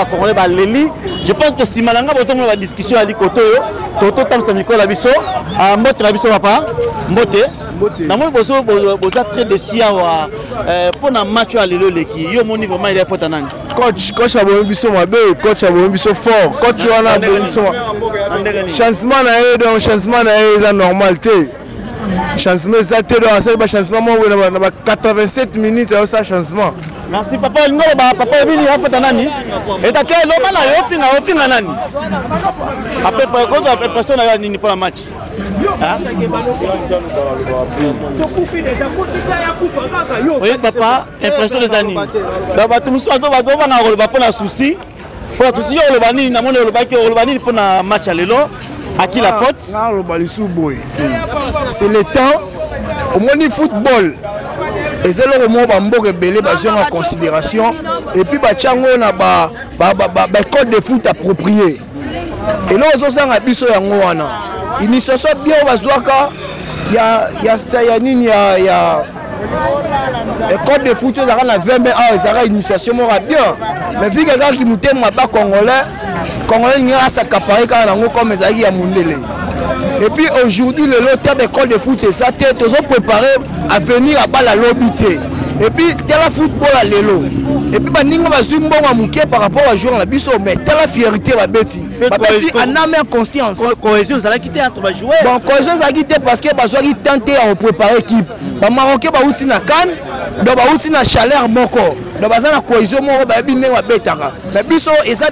Congolais baleli. Je pense que nsima na ngai bozomona badiscussion ya likoto oyo tototambwisa mikolo na biso. Ah, mbote na biso papa, mbote. Namoni boza très déçu awa mpo na match oyo ya lelo eleki. Yo omoni vraiment il faute nani? Coach abomi biso mabe, coach abomi biso fort. Coach wana abomi biso changement na ye, donc changement na ye eza normal te. Changement eza te, donc asali bachangement moko boye na ba 87 minutes ayosala changement. Merci papa, olingi oloba papa ebini afata nani? Eta te, loba na yo, ofinga ofinga nani? Après kozwa impression na yo ya nini mpo na match? Oye papa, impression eza nini? Donc bato mosusu bato babangaka koloba mpo na souci, mpo na souci. Yo oloba nini? Namoni olobaki, oloba nini mpo na match ya lelo? À qui la faute? Naloba lisusu boye, c'est le temps. Omoni, football eza eloko moko bamboka ebele bazwi yango en considération et puis batia yango na baécole de foot approprié. Eloko ezozanga biso yango wana, initiation bien oyo bazwaka ya nini ya école de foot ezalaka na 20 mai awa, ezalaka initiation moko ya bien. Mais vu que ezalaki motema ba Congolais, Congolais lingi as'accaparer kaka nango comme ezalaki ya mondele. Et puis aujourd'hui, lelo te, baécole de foot eza te, tozoprépare avenir ya bala lobi te. Et puis tala football ya lelo, et puis baninga bazwi mbongo ya moke par rapport à joueur na biso, mais tala fierté, babeti babeti en âme et conscience. Cohésion ezalaki te entre bajoueur. Bon, cohésion ezalaki te parce que bazwaki temps te ya kopréparer équipe. Bamarocain bauti na CAN, donc bauti na chaleur moko, donc baza na cohésion moko, bayebi ndenge babetaka. Mais biso eza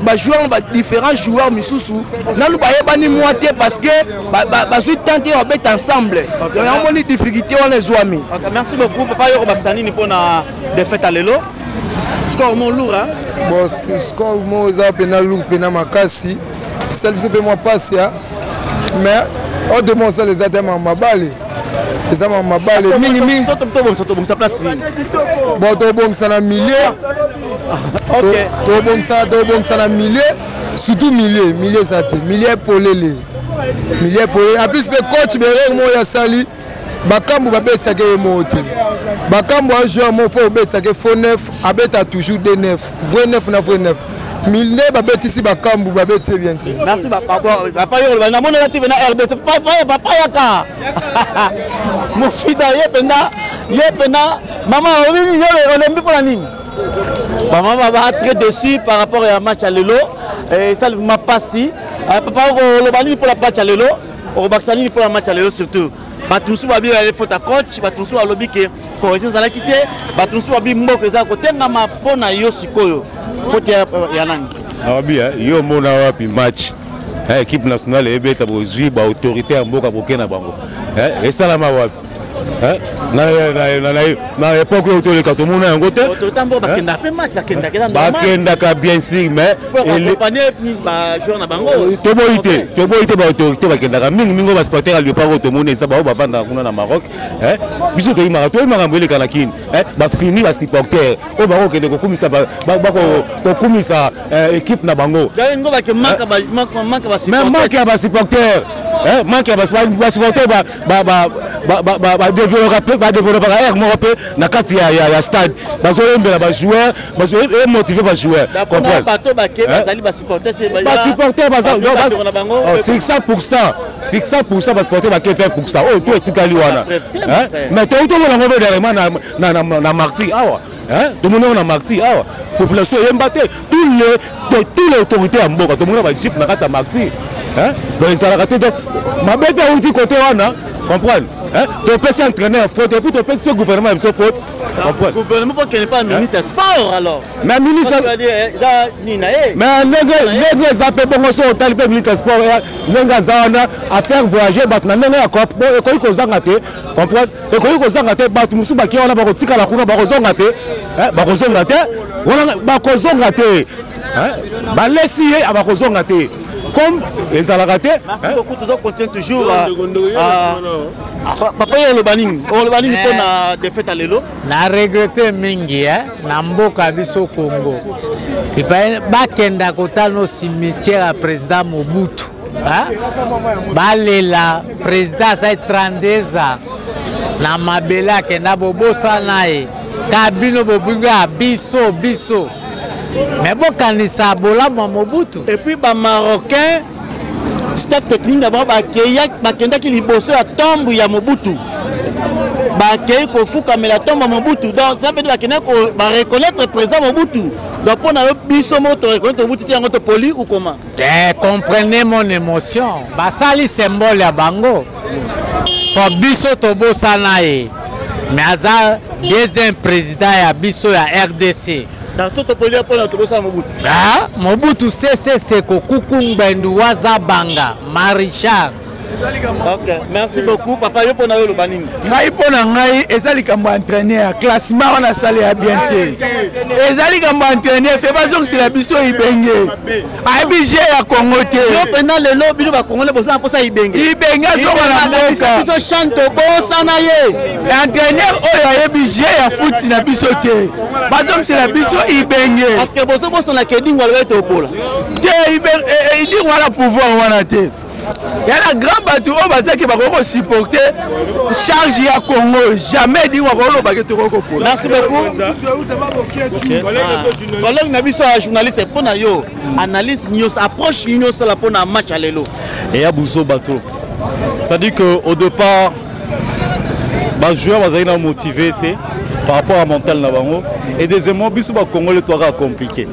bajoueur, badifférents joueurs misusu nanu bayebani mwa te parce que bazwi temps te ya babeta ensemble. Donc yango moni difficulté wana ezwami. Merci beaucoup papa. Yo kobakisa nini mpona défaite ya lelo? Score mo lourd, hein? Bon, score mo eza mpena lourd, mpena makasi, esali biso mpe mwa pasi ya, mais oyo demo osala eza te mabale, eza mabale mingimingi. Tobongisa place nini? Bon, tobongisa na milieu, tobongisa na milieu, surtout milieu. Milieu eza te, milieu polele, milieu polele. En plus mpe coach berere moko asali bakambu, babetisaka ye moko te. Bakambu a joueur moko fo obetisaka faux neuf, abeta toujours deux neuf, vrai neuf na vrai neuf. Nde babetisi bakambu, babetisi bien te. Merci papa. Yo oloba, namonaka te na RDC. Papa yaka mofida, ye mpenza, ye mpenza. Mama, obi yo olembi mpona nini? Bamama ba très déçu par rapport ya match ya lelo, esali vraiment pasi. Papa, oloba nini mpona match ya lelo? Okobakisa nini mpona match ya lelo? Surtout bato mosusu babi ya faute ya coach, bato mosusu balobi ke cohésion ezalaki te, bato mosusu babi mboka eza kotengama. Mpo na yo sikoyo, faute ya nani? Abi yo omona wapi match, équipe nationale ebeta, bozwi baautorité ya mboka, boke na bango? Esalama wapi na époque oyo toleka? Tomona yango te. Bakendaka bien sûr, mais toboyi te, toboyi te. Baautorité bakendaka mingimingi, oyo basupporter ya Léopard oyo tomoni eza bao bavandaka kuna na Maroc. Biso toyimaka, toyebi makambo eleka na Kini. Bafini basupporter oyo bakokende kokumisa, kokumisa équipe na bango. Mais manque ya basupporter, manque ya basupporter, badéveloppaka aire moko mpe na kati ya stade, bazoyembela bajoueur, emotive bajoueur. Basupporter baza 600, 600 basupporter bake, 20 oyo to etikali wana. Mais toyi tomona yango mpe dernièrement na Martyr awa, tomoni yango na Martyr awa, population eyemba te. Tous les autorités ya mboka, tomoni bajeep na kati ya Martyr. Donc ezalaka te. Donc mabe te awuti côté wana, comprendre? Topesi entraîneur faute et puis topesi mpe gouvernement ya biso faute. Gouvernement faut qu'il pas ministre ya sport alors. Mais ministre, mais ndenge eza mpe bongo, so otali mpe ministre ya sport, ndenge aza wana, affaire voyager bato na ndenge ya cop ekoki kozanga te, comprendre? Ekoki kozanga te. Bato mosusu bakie wana, bakotikala kuna, bakozonga te, bakozonga te wana, bakozonga te. Balesi ye, bakozonga te comme ezalaka te. Merci beaucoup. Tozo continue toujours. Papa, yo oloba nini? Oloba nini mpona défaite ya lelo? Na regrete mingi na mboka biso Congo. Ifai bakenda kotala no cimetière ya président Mobutu, balela président asali 32 ans na mabele, akenda, bobosana ye ka bino bobinga biso biso. Mais bokanisa bolamu ya Mobutu. Et puis ba Marocains, staff technique na bango bakendaki liboso ya tombe ya Mobutu, bakei kofukamela tombe ya Mobutu. Donc ça veut dire bakendaki bareconnaître président Mobutu. Donc mpo na yo, biso moko toreconnaître Mobutu te, yango topoli ou comment? Eh, comprenez mon émotion. Basali symbole ya bango po biso tobosana ye, mais aza deuxième président ya biso ya RDC. Dans so topoli mpona tobosana Mobutu. Ah, Mobutu Sese Seko Kuku Ngbendu Waza Banga Marichard. Ok, merci beaucoup papa. Yo, mpona yo, oloba nini? Ngai, mpo na ngai, eza likambo ya entraîneur. Classement wana asali ya bien te, eza likambo ya entraîneur. Fe bazongisela biso Ibenge, ayebi jeu ya Congo te. Yo mpena, lelo bino Bakongole boza na mposa Ibenge. Ibenge azonga na mboka. Biso chan tobosana ye. Entraîneur oyo ayebi jeu ya foot na biso te, bazongisela biso Ibenge. Parce que bozobosana ke Edingwe aloba ete opola. Te, Edingwe wana pouvoir wana te. Ya na grand bato oyo bazaki bakoki kosupporte charge ya Congo, jamais Edingwe akolobaki tokoki kopola. Merci beaucoup, collègue na biso ya journaliste. Mpo na yo, analyse nyonso, approche nini osala mpo na match ya lelo? Eya buzoba to, c'est-à-dire que au départ bajoueur bazalaki na motivé te par rapport à mental na bango. Et deuxièmement, biso Bacongolais toaka compliqué.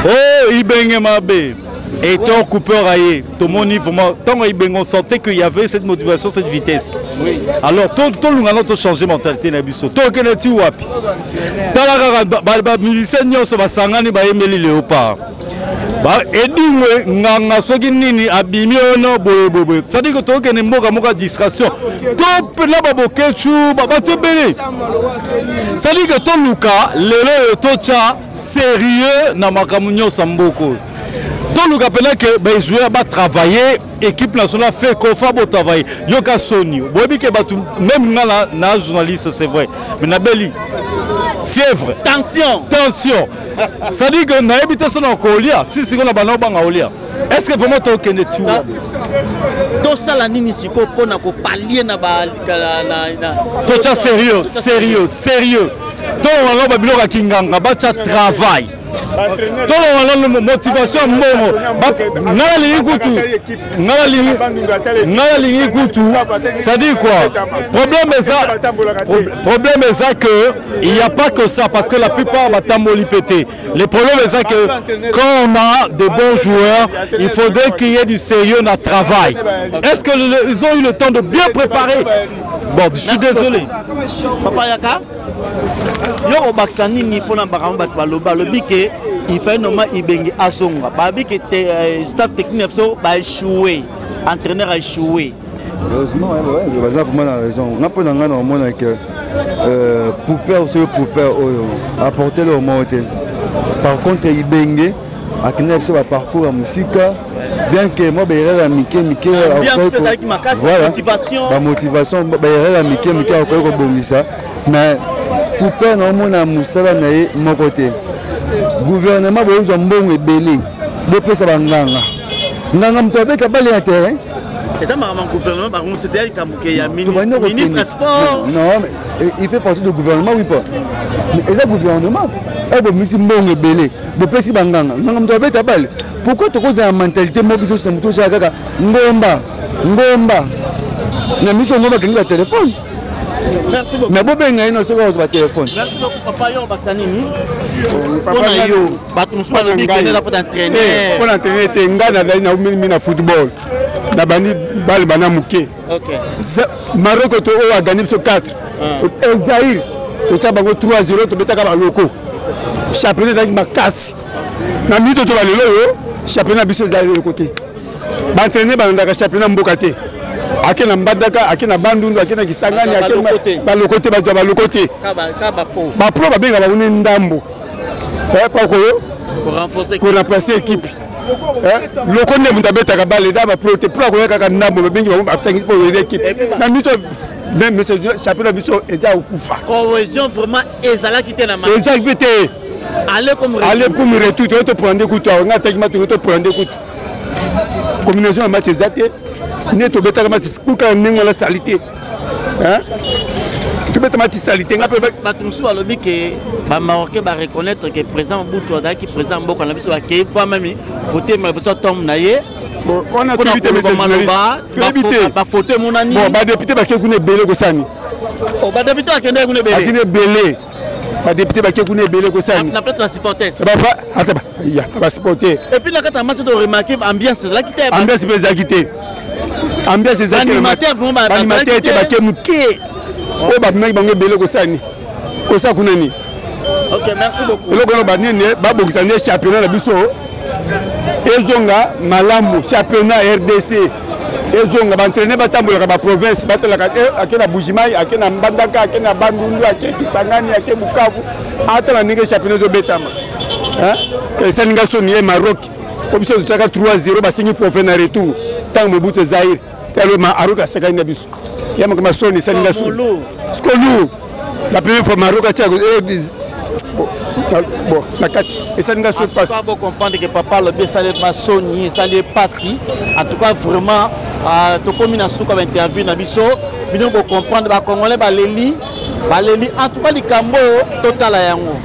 Oh, Ibenge mabe et to Cooper aye, tomoni vraiment ntango Ibenge, on sentait qu'il y avait cette motivation, cette vitesse. Alors tolunga no tochanger mentalité na biso, tokende ti wapi? Tala kaka bamusicien nyonso basangani, bayembeli Léopard. Edingwe nganga soki nini abimi ono boyeboyeboye. C'est-à-dire que tokende mboka moko ya distraction to mpena babokecu bato ebele. C'est-à-dire que toluka lelo oyo totya sérieux na makambo nyonso ya mboka oyo. Toluka mpena ke bajoueur batravaille, équipe nationale fait kofa botravaille. Yoka soni, boyebi ke bato même nga na journaliste, c'est vrai, mais nabeli fièvre. Tension. Tension, c'est-à-dire que nayebi te so na kolia ti sikoyo na banda obanga kolia. Est ce que vraiment tokende ti wapi? Tosala nini sikoyo mpona kopalie na ba Totya sérieux, sérieux, sérieux. Tolonga babiloko ya kinganga, batya travail. Tolonga nano motivation ya mbongo. Nga nalingi kutu, nga nalingi kutu, c'est-à-dire quoi, problème eza, problème eza que il n'y a pas que ça, parce que la plupart batamboli pe te. Le problème eza que quand on a de bons joueurs, il faudrait qu'il y ait du sérieux dans le travail. Est-ce que ils ont eu le temps de bien préparer? Bon, je suis désolé. Papa Yaka, yo obakisa nini mpona makambo bato baloba? Alobi ke il fallait normal Ibenge azonga. Babi ke staff technique na biso baéchoué, entraîneur a échoué. Heureusement, ouais, baza vraiment na raison. Nga, mpo na ngai, na omona ke Pouper, soki Pouper oyo apporte le moko te. Par contre Ibenge akendaki biso baparcours ya mosika, bien que mwa baerreur ya mike mike, bamotivation, baerreur ya mike mike akoki kobongisa. Mais Pouper, naomona mosala na ye moko te. Gouvernement, bozwa mbongo ebele, bopesa banganga. Nganga moto abeta bale ya terrain. Eza makambo ya gouvernement bango, c'était likambo ke ya ministre sport. Non, mais il fait partie du gouvernement, oui pas, mais eza gouvernement oyo bomisi mbongo ebele, bopesi banganga. Nganga moto abeta bale. Pourquoi tokozala mentalité mo biso na moto ozala kaka ngomba ngomba na miso ngomba akangi batelefone? Mais bobenga ye na soki akozwa batelefone. Papa, yo obakisa nini mpona yo? Bato mosusu balobi kende mpo entraîneur. Mpo na entraîneur te. Ngai nazali na mingi na football, na bandi bale bana moke. Maroko to oyo agani biso 4, Zaire totya bango 3 0, tobetaka baloko. Championnat ezalaki makasi na minute to balelo oyo. Championnat na biso ezali eloko te. Baentraîneur balandaka championnat mboka te. Ake na Mbandaka, ake na Bandundu, ake na Kisangani, baloko te, bato ya baloko te, bapro babengaka bango ne ndambo pakoyo koremplace équipe loko nde moto abetaka bale. Eza bapro te. Pro akoya kaka ndambo, babengi bango, batangisi mpo eza équipe na mito. Même championnat biso eza kokufa. Cohésion vraiment ezalaki te na match. Ezalaki mpe te. Aller comme aller comme retour, toyo toprendre kutu awa. Nga ataki matongo, toprendre kutu combinaison ya match eza te. Nde tobetaka match kuka ndenge wana sali te. Tobeta match salité nga mpe. Bato mosusu balobi ke bamarocain bareconnaître ke président Mobutu azalaki président mboka na biso, bakei fois meme kotema biso tombe na ye. Wana toyebi te, monsieur journaliste, toyebi te. Bafoto emonani. Bon, badéputé bakei kuna ebele kosani. Badéputé bakendeki kuna ebele. Bakende ebele, badéputé bakei kuna ebele kosani. Na place ya supporters. Ya basupporter. Et puis na kati ya match to remarqué ambiance ezalaki te. Ambiance mpe ezalaki te, ambiance ezalaki. Baanimateur te, bake moke oyo babimaki bango ebele kosani, kosala kuna nini? Ok, merci beaucoup. Eloko wana banini babongisa nde championnat na biso ezonga malamu, championnat RDC ezonga, baentraîneur batambolaka baprovince, batalaka, ake na Mbujimayi, ake na Mbandaka, ake na Bandundu, ake Kisangani, ake Bukavu, atala ndenge championnat ezobetama. Esali nga soni ye Maroc po biso totiaka 3-0, basengi forfait na retour ntango Mobutu Zaire talo Maroc asekani na biso ya makambo ya soni. Esali nga soni skolu la première fois Maroc atia bon na kati, esali nga soni pasi. Bo comprendre que papa alobi esali masoni, esali pasi. En tout cas vraiment tokomi na suka bainterview na biso. Bino bocomprendre, bacongolais baleli, baleli. En tout cas likambo oyo totala yango,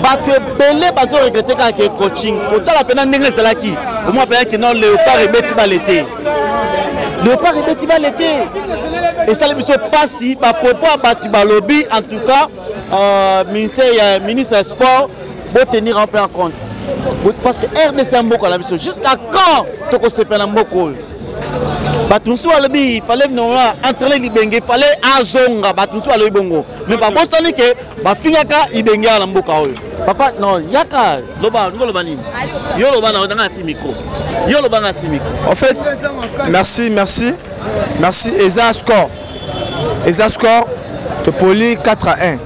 bato ebele bazoregretter kaka ke coaching. Kotala mpena ndenge ezalaki, omwa mpena kino Léopard ebeti bale te, Léopard ebeti bale te, esali biso mpasi. Bapropos ya bato balobi, en tout cas ministère ya ministre ya sport, botenir un peu en compte parce que RDC ya mboka na biso. Jusqu'à quand tokosepela na mboka oyo? Bato mosusu balobi fallait normalement entraîner Ibenge, fallait azonga. Bato mosusu balobi bongo, mais babosani ke bafingaka Ibenge awa na mboka oyo. Papa, non, yaka loba, ngoloba nini? Yo loba na nanga si micro, yo loba nga si micro. En fait, merci, merci, merci. Eza score, eza score topoli 4 à 1.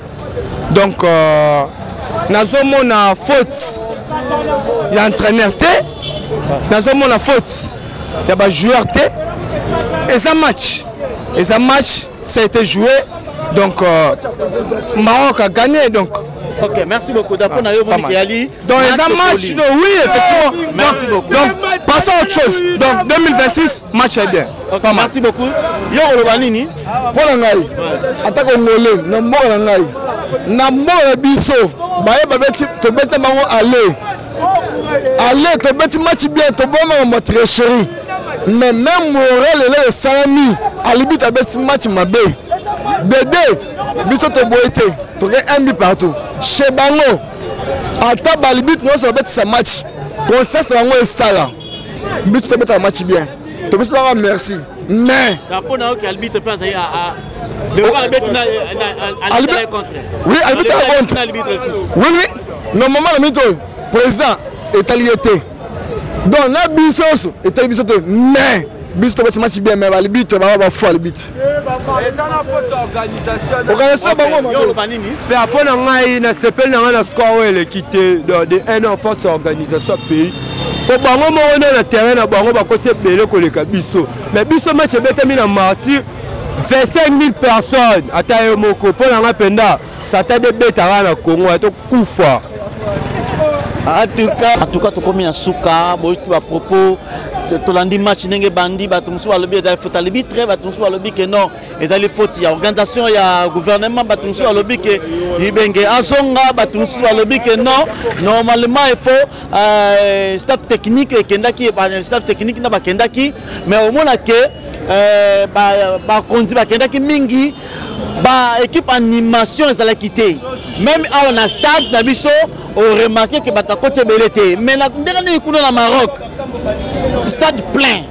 Donc nazomona faute ya entraîneur te, nazomona faute ya bajoueur te. Eza match, eza match, ça a été joué. Donc Maroc a gagné donc. Ok, merci beaucoup. D'après ah, yo Ali. Donc eza match, donc, oui, effectivement. Merci beaucoup. Donc passons à autre chose. Donc 2026, match est bien. Okay, pas mal. Merci beaucoup. Yo oloba nini? Mpo na ngai, ata congolais na mboka na ngai, na mboka na biso, baye babeti, tobeti na bango aller aller, tobeti match bien, tobomaka ma tricherie, mais même moral ele esalami, arbitre abeti match mabe dede biso toboyi te, toke un but partout chez bango. Ata baarbitre nyonso babetisa match, conscience na bango esala biso tobetaka match bien, topesi bango merci, mais mpona oke arbitre mpe azali Léopard abeti na contre. Oui, arbitre contre. Oui, normalement na minute oyo président etali ye te, donc na biso nyonso etali biso te, mais biso tobeti match bien, mais baarbitre baba bafaux arbitre, organisation bango. Mpe mpo na ngai, nasepeli na ngai na score oyo eleki te. Donc de un an, force organisation pays, po bango moko nde na terrain na bango bakoti ebele koleka biso, mais biso match ebetami na Martyr, 25 000 personnes. Ata ye moko, mpo na ngai mpenza, satan ebetaka na Congo, tokufa. En tout cas tokomi na suka. Boyoki bapropos, tolandi match ndenge ebandi. Bato mosusu balobi ezali faute arbitre, bato mosusu balobi ke non, ezali faute ya organisation ya gouvernement, bato mosusu balobi ke Ibenge azonga, bato mosusu balobi ke non, normalement il faut staff technique ekendaki, staff technique na bakendaki, mais omona ke bakonzi bakendaki mingi, baéquipe animation ezalaki te. Même awa na stade na biso, oremarquer ke bato akoti ebele te, mais ndenge nini kuna na Maroc stade plein?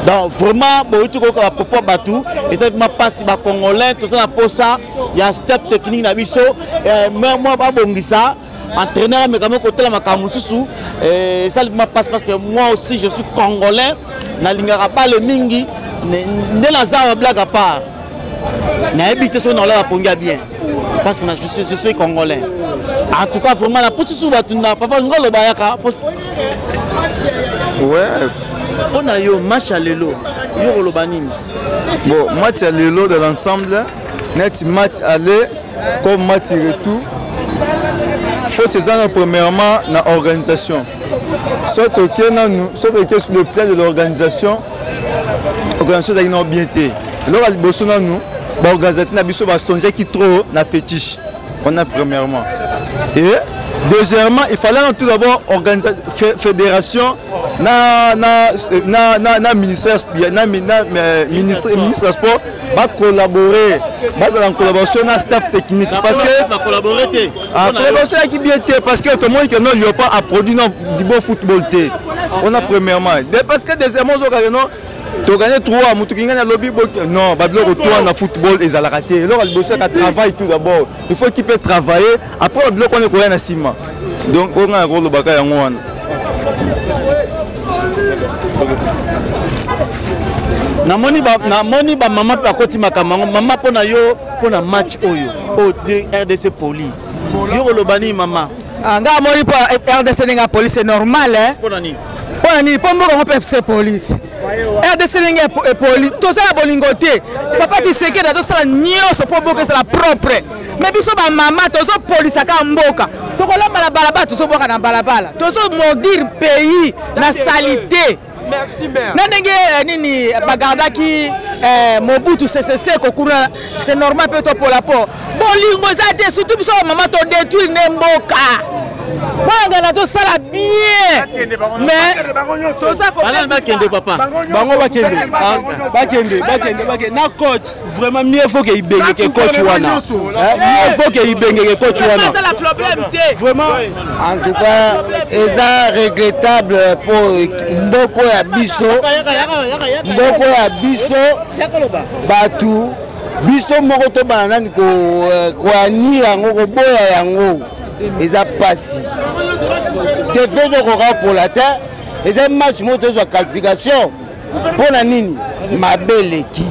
Donc vraiment boyuti koyoka bapropos bato, ezali ma mpasi. Bacongolais toza na posa ya staff technique na biso, mwa babongisa entraîneur, ameka kotala makambo mosusu. Esali ma mpasi parce que moi aussi je suis congolais, nalingaka bale mingi. Nde naza awa, blague à part, nayebi te soki naolala pongi ya bien parce que je suis congolais. En tout cas vraiment napusi su bato na papa ngo aloba yaka. Ouais. Mpo na yo, match ya lelo, yo koloba nini? Bon, match ya lelo, dans l'ensemble, net match aller comme match retour, faute eza na premièrement na organisation. So toke nanu, so toke sur le plan de l'organisation, organisation ezalaki nano bien te. Eloko ya liboso nanu, Baorganisateur na biso basongeaki trop na fétiche wana, premièrement. Et deuxièmement, il fallait tout d'abord organiser fédération na ministère, na ministre ya sport, bacollaborer, bazala en collaboration na staff technique, parce que collaboration eyaki bien te, parce que tomoni ke non, Léopard a produit non du bon football te. On a premièrement, parce que deuxièmement, ozokaka non, toganye 3 motu kingani alobi non, babiloko 3 na football ezalaka te. Eloko ya liboso yaka travail. Tout d'abord, il faut équipe travailler, après babiloko wana ekoya na nsima. Donc oyo ngai nakolobaka yango wana. Namoni bamama mpe bakoti makambo yango. Mama, mpo na yo, mpo na match oyo oyo RDC poli, yo koloba nini, mama? Nga amoni mpo RDC ndenge ya police, c'est normal. Mpo na nini? Mpo na nini? Mpo mboka yango mpe FC police. RDC ndenge epoli, tozala bolingo te. Papa Tshisekedi azosala nyonso mpo mboka ezala propre, mais biso bamama tozopolisa kaka mboka. Tokolamba na balabala, tozobwaka na balabala, tozomodire pays na saleté. Na ndenge nini bagardaki Mobutu Sese Seko kuna, c'est normal mpe topola, mpo bolingo eza te. Surtout biso bamama, todétruire nde mboka. Bwangana tosala bien, mais toza bakende, papa. Bango bakende, bakende, bakende, bakende na coach. Vraiment, mieux faut ke Ibenge ke coach wana, mieux faut ke Ibenge ke coach wana. Problème te. Vraiment. En tout cas, eza regrettable mpo mboko ya biso, mboko ya biso, bato biso moko tobana nani koani yango, koboya yango, eza mpasi. Defe tokoka kopola te. Eza match moko tozwa qualification, mpo na nini mabe eleki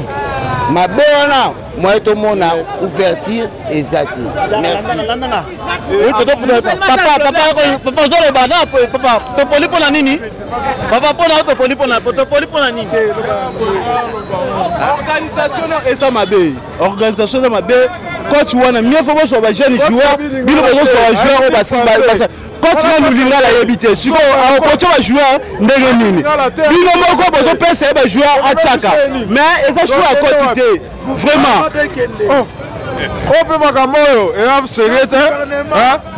mabe wana? Moye tomona ouverture eza te. Merci. Papa, ozoloba na papa, topoli mpo na nini? Papa, mpo na yo, topoli mpo na, topoli mpo na nini? Organisation eza mabe, organisation eza mabe. Coach wana, mieux faut bozwa bajeune joueur. Bino bozozwa bajoueur oyo basi coach nanu lingala ayebi te. Sikoyo akocoacher bajoueur ndenge nini? Bino moko bozopesa ye bajoueur atiaka, mais eza choix ya coach te, vraiment. Oyo mpe makambo oyo eza sérieux te.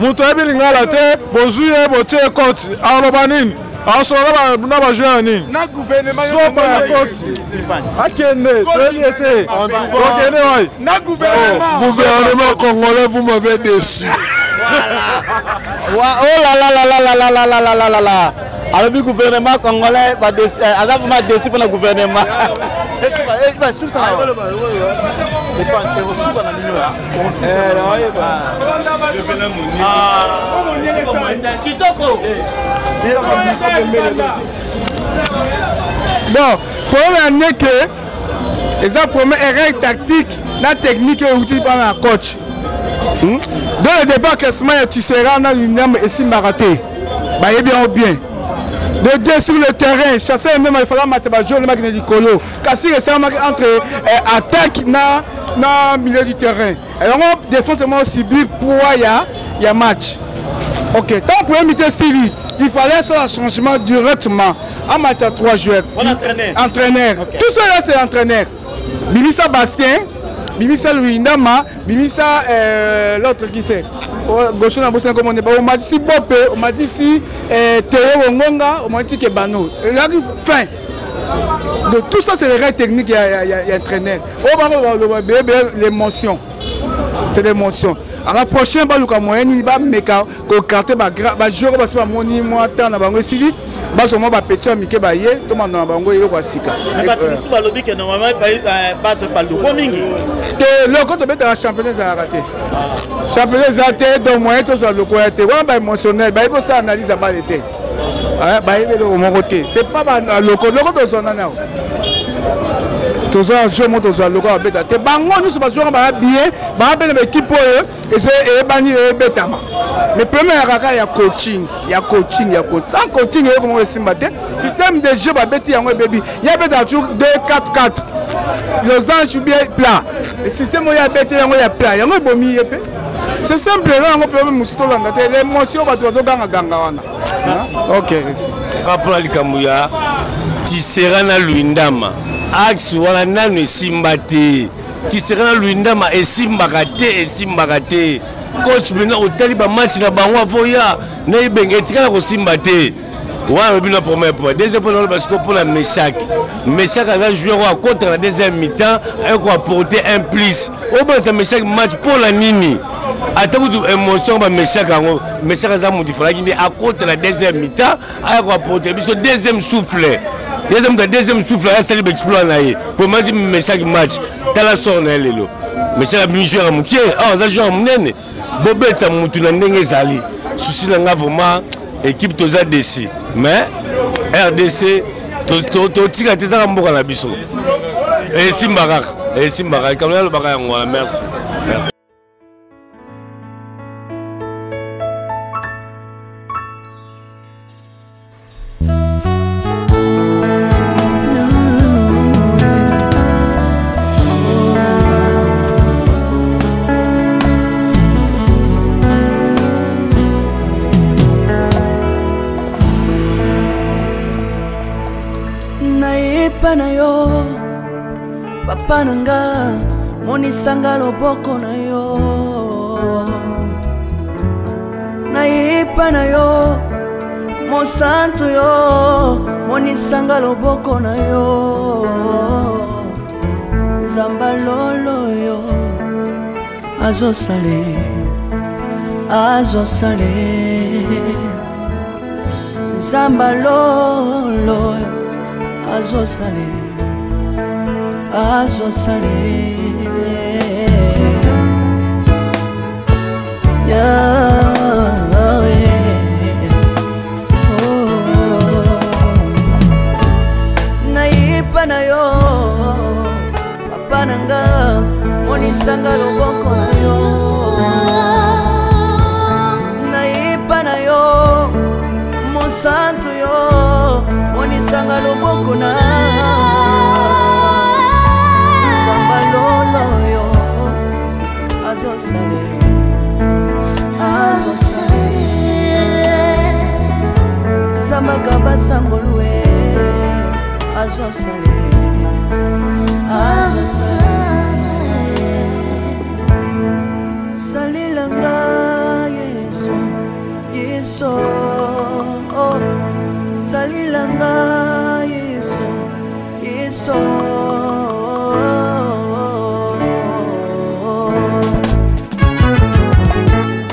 Moto ayebi lingala te, bozwi ye, botie ye coach, aloba nini? Asola na bajoueur nini? Soba ya coach, akende, toyebi ye te, tokende wai. Gouvernement congolais, vous m'avez déçu. Oh là là là là là là là là là là là là! Alobi gouvernement congolais aza vraiment déçu mpona gouvernement. Kitoko. Bon, problème ya ndeke eza première erreur tactique na technique euti mpana na coach. Dans le départ, classement ya Tisera na Lundama esimbaka te, bayebi yango bien. De deux, sur le terrain, chasseur même, il fallait mata bajoueur makende likolo, kasi esalamaki entre attaque na milieu du terrain. Yango défense moko subir poids ya match. Ok, tant premier mi-temps esili, il fallait ça changement directement, amata trois joueurs. Entraîneur. Entraîneur, okay. Tout ça là, c'est entraîneur. Bimisa Bastien, bimisa Luindama, bimisa l'autre qui c'est gauche na bosana komone ba, omatisi Bope, omatisi Théo Bongonga, omatisi Kebano, ezalaki fin. Donc tout ça, c'est les règles techniques ya entraîneur. Oyo bango baloba bebe, l'émotion, c'est l'émotion. À la prochaine, baluka moyen nini bameka koécarter bajoueur basi bamoni mwa temps na bango esili, bazwa mwa bapetits ya mike baye, tomanda na bango eloko ya sika. Bato mosusu balobi ke normalement bazwa baloko mingi. Te, loko tobetaka championnat ezalaka te, championnat eza te, donc moyen tozwa loko ya te wana. Baémotionnel, bayebi osala analyse ya bale te, bayebi eloko moko te. C'est pas baloko, loko tozwa nani awa? Tozwa jeu moko, tozwa loko babeta te. Bango nyonso bazwaka, baya bien, baya mpe na baéquipe oyo eyebani, eyebetama. Mais problème ya kaka ya coaching, ya coaching, ya coach. Sans coaching, eloko moko esimba te. Système de jeu babeti yango ebebi. Ye abetaka toujours 2 4 4, losange bien plat. Système oyo abeti yango ya plat, yango ebomi ye mpe. C'est simple. Eza yango problème mosusu tolanda te, l'émotion, bato bazogangaganga wana. Ok. Mpona likambo ya Tisera na Luindama, axe wana nanu esimba te. Tisserand na Luyindama esimbaka te, esimbaka te. Coach mpenza otali bamatch na bango avoya na Ibenge etikala kosimba te. Wana alobi na premier point. Deuxième point naloba sikoyo mpo na Meschack. Meschack aza joueur oyo akotaka na deuxième mi-temps aye koapporter un plus. Obangisa Meschack match mpo na nini? Ata kutu émotion ba Meschack yango, Meschack aza moto falaki nde akota na deuxième mi-temps aya koapporter biso deuxième souffle. Ye aza moto ya deuxième souffle, asali ba exploit na ye. Po masi Meschack match, tala sort na ye lelo. Meschack abimi joueur ya mokie, awa aza joueur ya monene. Bobetisa mutu na ndenge ezali. Souci na nga vraiment équipe toza déçu, mais RDC totika te, ezaka mboka na biso. Esimba kaka, esimba kaka. Likambo nalobaka yango wana. Merci. Merci. Nayepa na yo papa na nga, monisanga loboko na yo. Nayepa na yo mosantu yo, monisanga loboko na yo. Nzamba lolo yo azosale, azosale. Nzamba lolo azosale, azosale. Nayepa na yo papa na nga, monisanga loboko na yo. Nayepa na yo mosantu yo, monisanga loboko na Nzamba lolo yo azosale, azosale. Zambaka basangolue azosale, azosale. Salelanga Yesu, Yesu, oh. Salelanga Yesu, Yesu.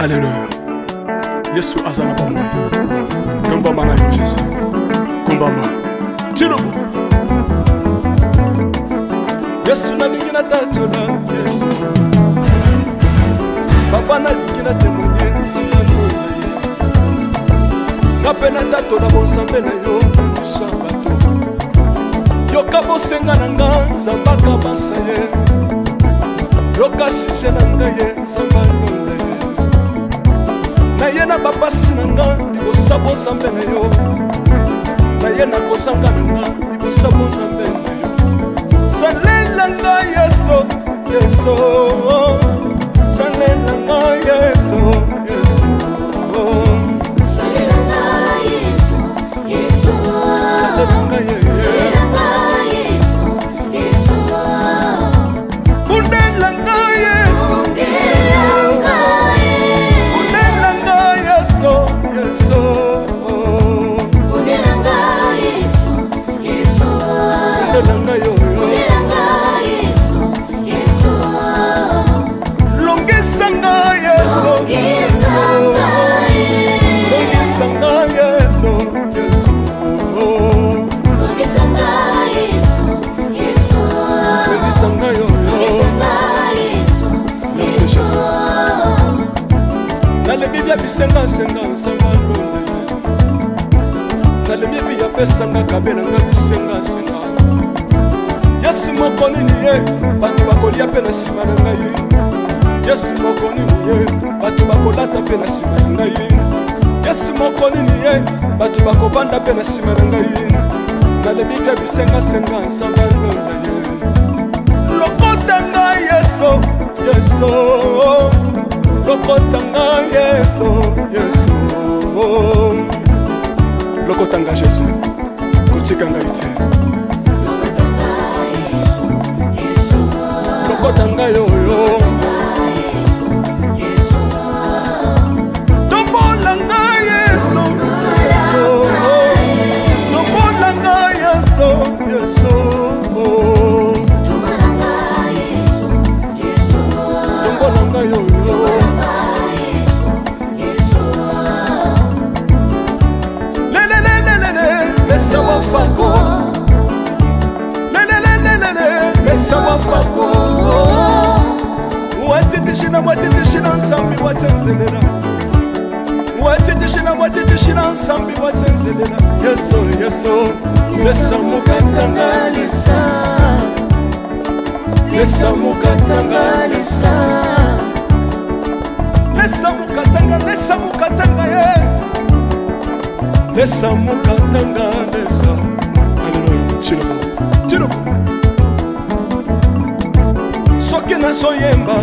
Alléluia. Yesu aza na bomoi. Tombama na yo Jésus. Kombama. Tilobo. Yesu nalingi natatola Yesu. Papa nalingi na témoigner nzambe na ye. Nga mpe natatola bonzambe na yo na miso ya bato. Yoka bosenga na nga nzambe akabasa ye. Yoka sujet na ngai ye nzambe alonda ye. Naye na bapasi na nga libosa bonzambe na yo. Naye na kozanga na nga libosa bonzambe na yo. Salela nga Yesu, Yesu. Salela nga Yesu, Yesu. Salela nga Yesu, Yesu. Salela nga Yesu. Salela nga Yesu, Yesu. Bundela nga Yesu. Bundela nga Yesu. Bundela nga Yesu, Yesu. Bundela nga Yesu, Yesu. Bundela nga yo, yo. Bundela nga Yesu, Yesu. Longisa nga Yesu, Longisa nga Yesu. Longisa nga Yesu, Yesu. Longisa nga Yesu, Yesu. Longisa nga yo, yo. Longisa nga Yesu, Merci, Yesu. Jésus. Nalebi bia bisenga senga nzambe alonda ye. Nalebi vi apesanga kabela nga bisenga senga. Yesu moko nini ye bato bakolia mpe na nsima na ngai. Yesu moko nini ye bato bakolata mpe na nsima na ngai. Yesu moko nini ye bato bakovanda mpe na nsima na ngai. Nalebi bia bisenga senga nzambe alonda ye. Lokota nga Yesu, Yesu. Lokota nga Yesu, Yesu. Lokota nga Jésus, kotika ngai te. Lokota nga Yesu, Yesu. Lokota Watitishina watitishina nsambi watsenzelela watitishina watitishina nsambi watsenzelela yeso yeso lesa mokatanga lesa lesa mokatanga lesa lesa mokatanga lesa mokatanga ye lesa mokatanga lesa aleluya chilobo chilobo soki nazoyemba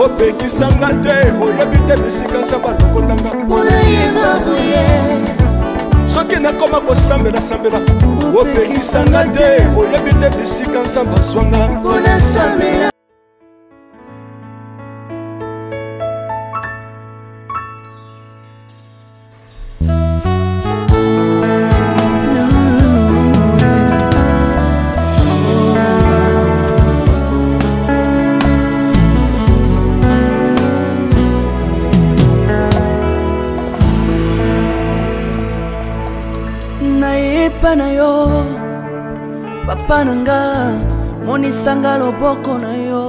opekisanga te oyebi te bisika nzambe alokotanga soki nakoma kosambelasambela opekisanga te oyebi te bisika nzambe azwanga Nayepa na yo papa na nga monisanga loboko na yo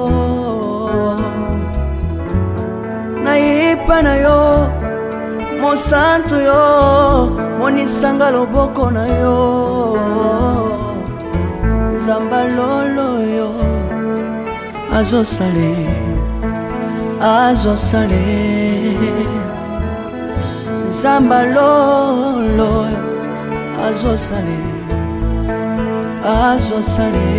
nayepa na yo mosantu yo monisanga loboko na yo nzamba lolo yo azosale azosale nzamba lolo azosale azosale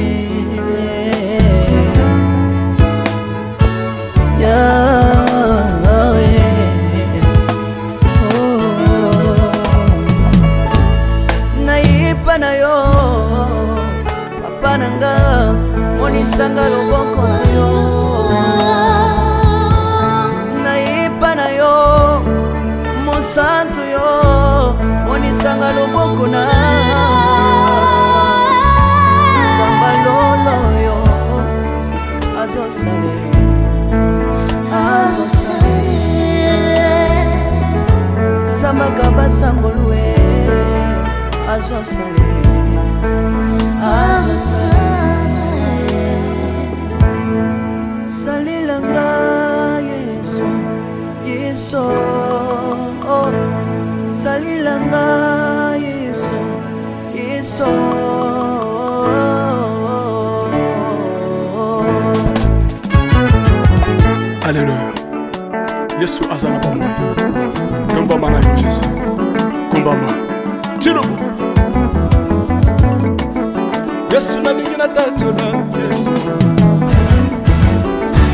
yeah, yeah. Oh. Nayepa na yo papa na nga monisanga loboko na yo nayepa na yo mosantu yo monisanga loboko na nzamba lolo yo azosale azosale zambaka basangolue azosale azosale salelanga yesu yesu oh. Salelanga yesu yesu. Alleluya yesu aza na bomoi tombama na yo jésus kumbama tilobo yesu nalingi natatola yesu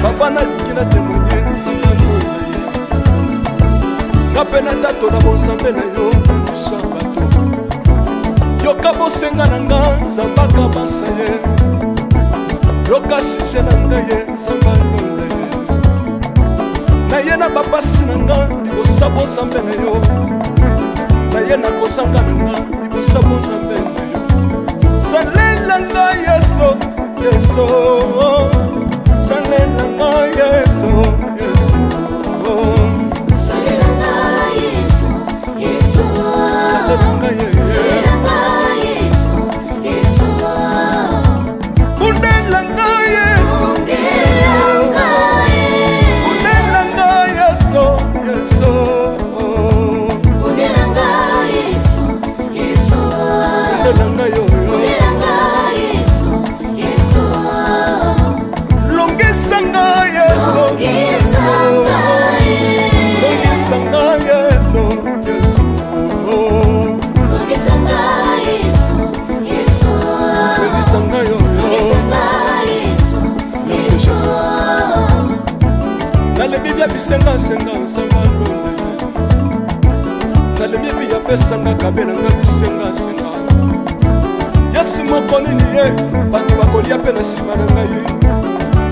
papa nalingi na témoigne nzambe na ye nga mpe natatola bonzambe na yo na miso ya bato yoka bosenga na nga nzambe akabasa ye yoka sujet na ngai ye nzambe alonda ye naye na bapasi na nga libosa bozambe na yo naye na kozanga na nga libosa bozambe na yo salela nga yesu yesu salela nga yesu yesu Salela nga Yesu, Yesu. Salela nga Yesu. Salela nga Yesu, Yesu. Bundela nga Yesu. Bundela nga Yesu. Bundela nga Yesu, Yesu. Bundela nga Yesu, Yesu. Bundela nga yo yo. Bundela nga Yesu, Yesu. Longisa nga Yesu. Longisa nga Yesu. Longisa nga Yesu, Yesu. Longisa nga Yesu, Yesu. Longisa nga yo yo. Longisa nga Yesu, Merci Yesu. Jésus. Nalebi bia bisengasenga nzambe alonda ye nalebi epi yapesanga kabela nga bisengasenga yesu moko nini ye bato bakolia mpe na nsima na ngai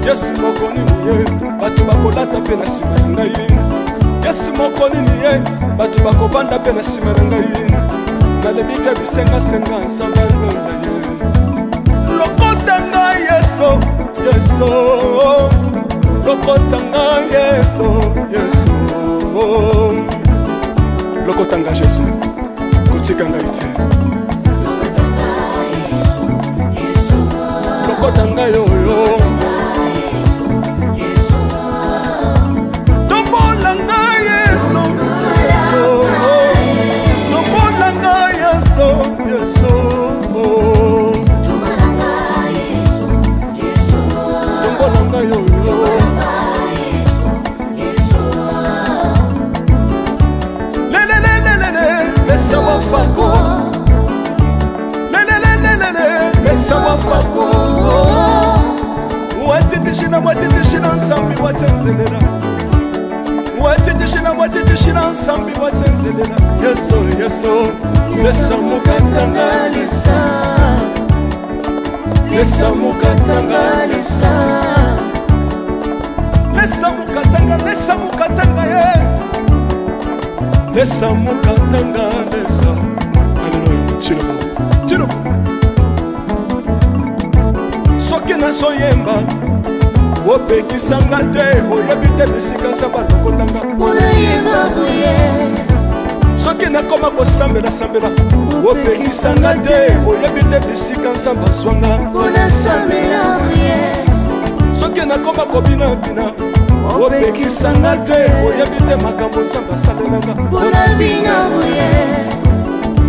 yesu moko nini ye bato bakolata mpe na nsima na ngai yesu moko nini ye bato bakovanda mpe na nsima na ngai nalebi bia bisengasenga nzambe alonda ye lokota ngai yesu yesu lokota ngai yesu yesu lokota ngai jésus kotika ngai te lokota ngai oyo nsambi wacenzelela watetishila watetishila nsambi wacenzelela yesu yesu lesa mokatanga lesa lesa mokatanga lesa lesa mokatanga lesa mokatanga ye lesa mokatanga lesa aleluya tshilombo tshilombo soki nazoyemba opekisanga te oyebi te bisika nzambe alokotanga soki nakoma kosambela-sambela opekisanga te oyebi te bisika nzambe azwanga soki nakoma kobinabina opekisanga te oyebi te makambo nzambe asalelanga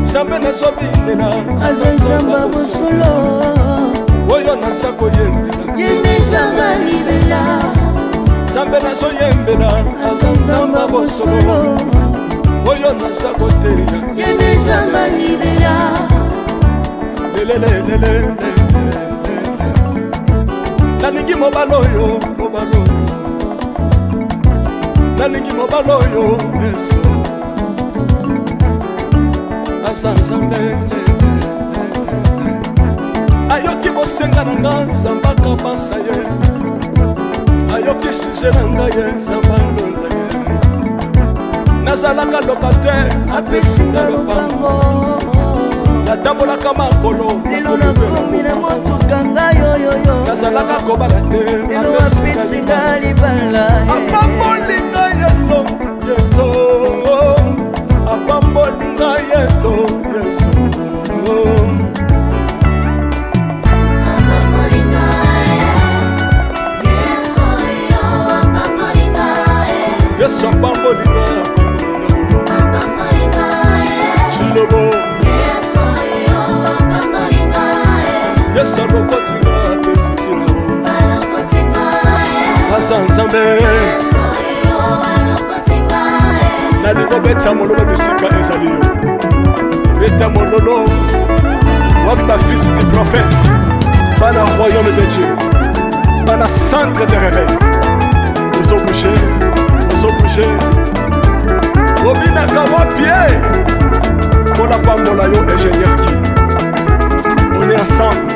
nzambe nazobinela aza nzambe ya bosolo oyo naza koyembela ye nde nzambe ya libela nzambe nazoyembela aza nzambe ya bosolo oyo naza koteya ye nde nzambe ya libela lelelelele nalingi mobali oyo mobali oyo nalingi mobali oyo yesu aza nzambe ayoki bosenga na nga nzambe akabasa ye ayoki suje na ngai ye nzambe alonda ye nazalaka loka te apesi nga lopango natambolaka makolo lelo nakomi na motuka ngai oyoyo nazalaka kobala te lelo apesi nga libala apamboli nga yesu yesu apamboli nga yesu yesu yesu apamboli nga apamboli nga cilobo yesu alokoti nga apesi ntina aza nzambe nalingi obeta mololo bisika ezali yo beta mololo wapi bafils du prophète bana royaume de dieu bana centre de réveil ozobouge ozobouge obinaka wapi e mpona pambola yo ingénieur gi on est ensemble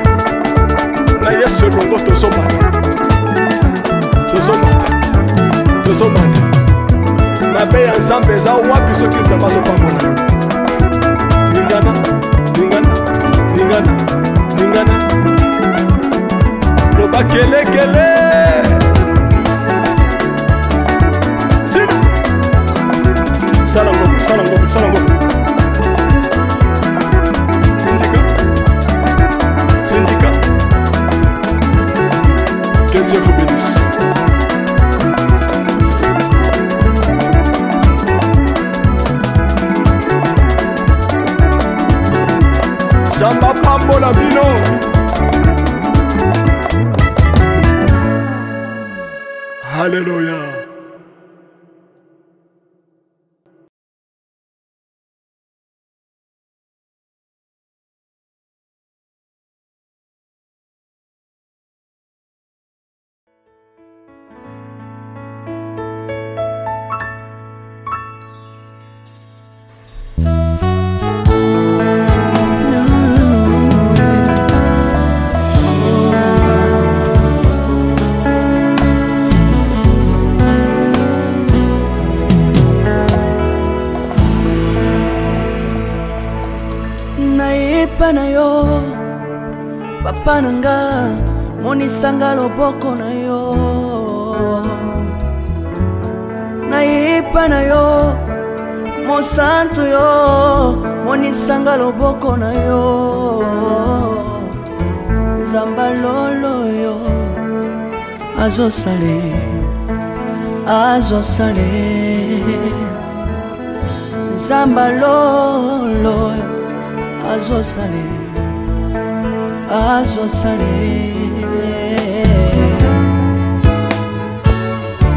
na yesu elongo tozomata tozomata tozomata mabe ya nzambe eza wapi soki nzambe azopambola yo lingana lingana lingana lingana loba kelekele tina sala ngombe sala ngombe sala ngombe tindika tindika que Dieu vous bénisse. Nzambe apambola bino. Alléluia. Nayepa na yo papa na nga monisanga loboko na yo nayepa na yo mosantu yo monisanga loboko na yo nzamba lolo yo azosale azosale nzamba lolo azosale azosale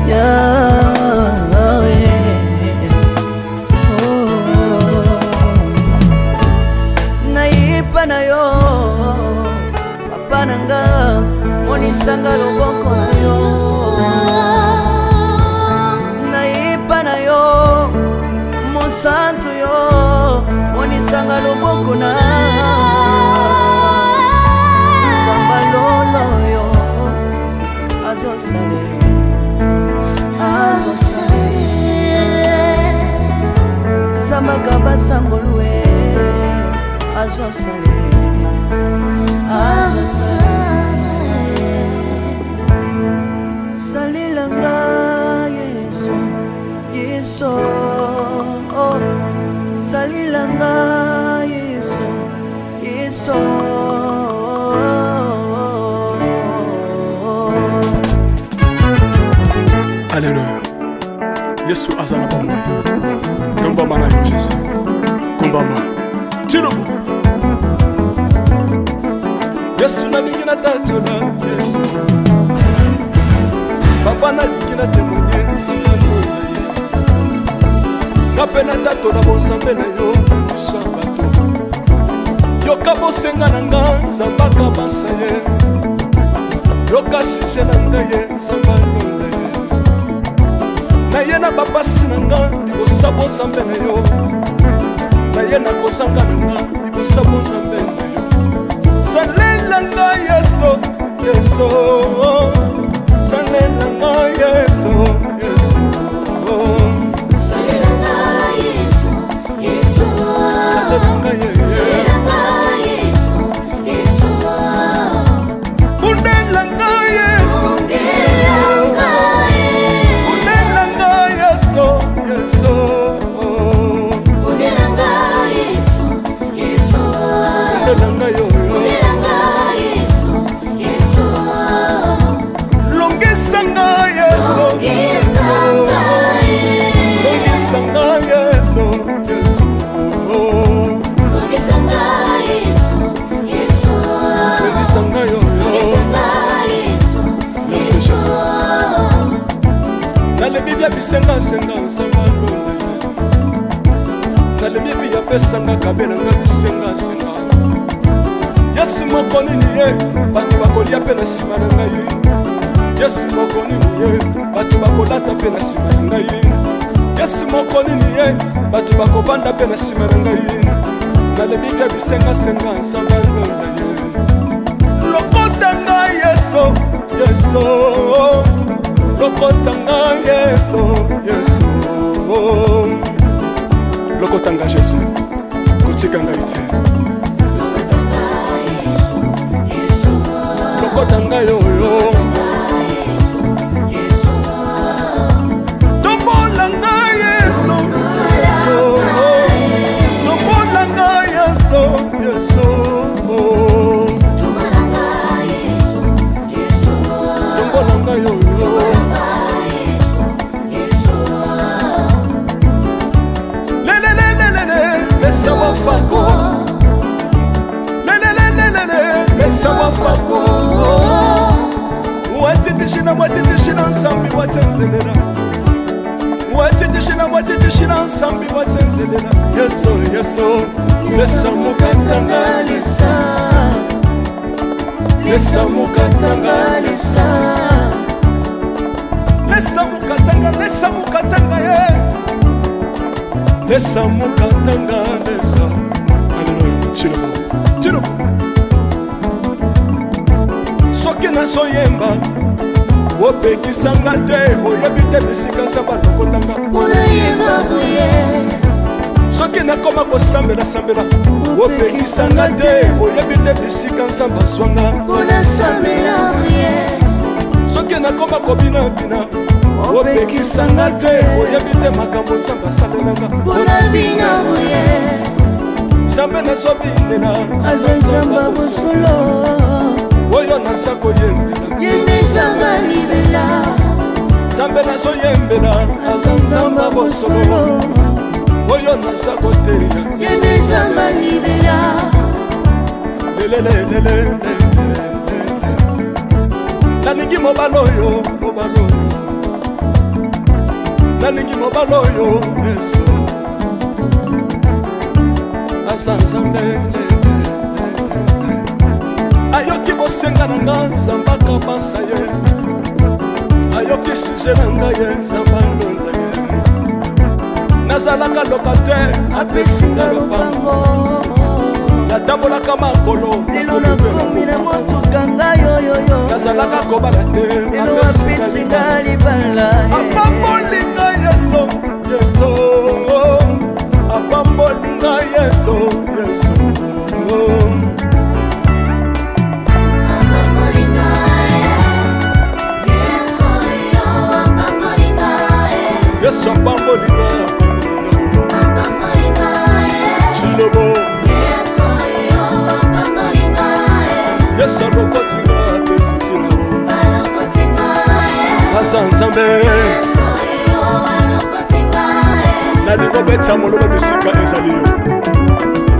yeah, yeah. Oh. Nayepa na yo papa na nga monisanga loboko na yo. Monisanga loboko na Nzambe lolo yo azosale azosale Nzambe akabasangolu e azosale azosale Salelanga Yesu Yesu oh. Salelanga Yesu Yesu. Alleluya, Yesu aza na bomoi. Tombama na yo Jésus, kumbama tilobo. Yesu nalingi natatola Yesu, papa nalingi na témoigne nzambe alola ye nga mpe natatola bonzambe na yo na miso ya bato. Yoka bosenga na nga, Nzambe akabasa ye. Yoka sujet na ngai ye, Nzambe alola ye. Naye na bapasi na nga libosa bonzambe na yo, naye na kozanga na nga libosa bonzambe na yo. Salela nga Yesu, Yesu, salela nga Yesu, Yesu. Salela nga Yesu, Yesu. Salela nga Yesu. Salela nga Yesu, Yesu. Bundela nga Yesu. Bundela nga Yesu. Bundela nga Yesu, Yesu. Bundela nga Yesu, Yesu. Bundela nga yo, yo. Bundela nga Yesu, Yesu. Longisa nga Yesu. Longisa nga Yesu. Longisa nga Yesu, Yesu. Longisa nga Yesu, Yesu. Longisa nga yo, yo. Longisa nga Yesu, Merci Yesu. Jésus. Nalebi bia bisengasenga, nzambe alola ye. Nalebi vi apesanga kabelanga bisengasenga. Yesu moko nini ye, bato bakolia mpe na nsima na ngai. Yesu moko nini ye, bato bakolata mpe na nsima na ngai. Yesu moko nini ye, bato bakovanda mpe na nsima na ngai. Nalebi bia bisengasenga, nzambe alola ye. Lokota ngai Yesu, Yesu. Lokota ngai Yesu, Yesu. Lokota ngai Jésus, kotika ngai te. Lokota ngai oyo. Tombola ngai Yesu, Yesu. Tombola ngai Yesu, Yesu. Tombola nga Yesu, Yesu. Tombola ngai oyo. Yesu, Yesu. Lelelelelele, lesa wafako. Lelelelelele, lesa wafako. Watitishina, watitishina nsambi watenzelela. Watitishina, watitishina nsambi watenzelela. Yesu, Yesu, lesa mukatanga lesa. Lesa mukatanga lesa. Lesa mukatanga, lesa mukatanga ye. Lesa mukatanga lesa. Alleluya, chilobo, chilobo. Soki nazoyemba opekisanga te, oyebi te bisika nzambe alokotanga. Unayemba boye. Soki nakoma kosambela-sambela opekisanga te, oyebi te bisika nzambe azwanga. Unasambela boye. Soki nakoma kobinabina opekisanga te, oyebi te makambo nzambe asalelanga. Unabina boye. Nzambe nazobinela aza nzambe ya bosolo. Oyo naza koyembela ye nde nzambe libela. Nzambe nazoyembela aza nzambe ya bosolo. Oyo naza koteya ye nde nzambe libela. Lelelelelele, nalingi mobali oyo, mobali oyo, nalingi mobali oyo. Yesu aza nzambe, ayoki bosenga na nga, nzambe akabasa ye. Ayoki sujet na ngai ye, nzambe alola ye. Nazalaka locataire, apesi nga lopango. Natambolaka makolo, lelo nakomi na motuka ngai yoyoyo. Nazalaka kobala te, lelo apesi nga libala. Apamboli ngai Yesu, Yesu apamboli ngai, Yesu, Yesu. Yesu apamboli ngai, apamboli ngai Chilobo. Yesu alokoti ngai, apesi ntina, aza Nzambe. Nalingo beta mololo bisika ezali yo,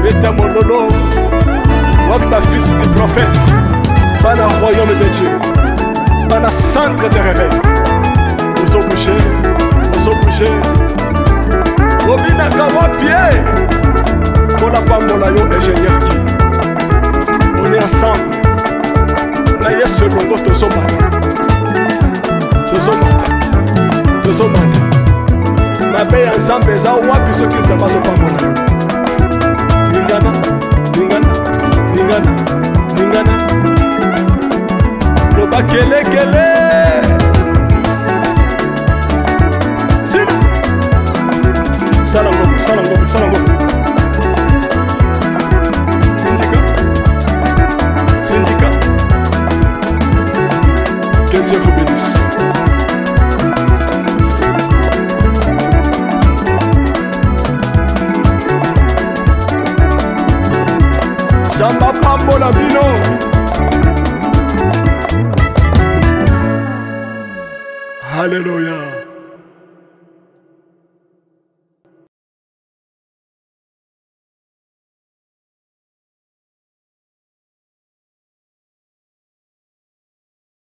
beta mololo. Wapi bafils du prophète, bana royaume de Dieu, bana centre de réveil? Ozobouge, ozobouge, obinaka wapi ye? Mpona pambola yo, ingénieur Guy. On est ensemble na Yesu elongo, tozomata, tozomata, tozomata. Mabe ya Nzambe eza wapi soki Nzambe azopambola yo? Lingana, lingana, lingana, lingana, loba kelekele. Tina sala ngombe, sala ngombe, sala ngombe. Tindika, tindika. Que Dieu vous bénisse. Nzambe apambola bino. Halleluya.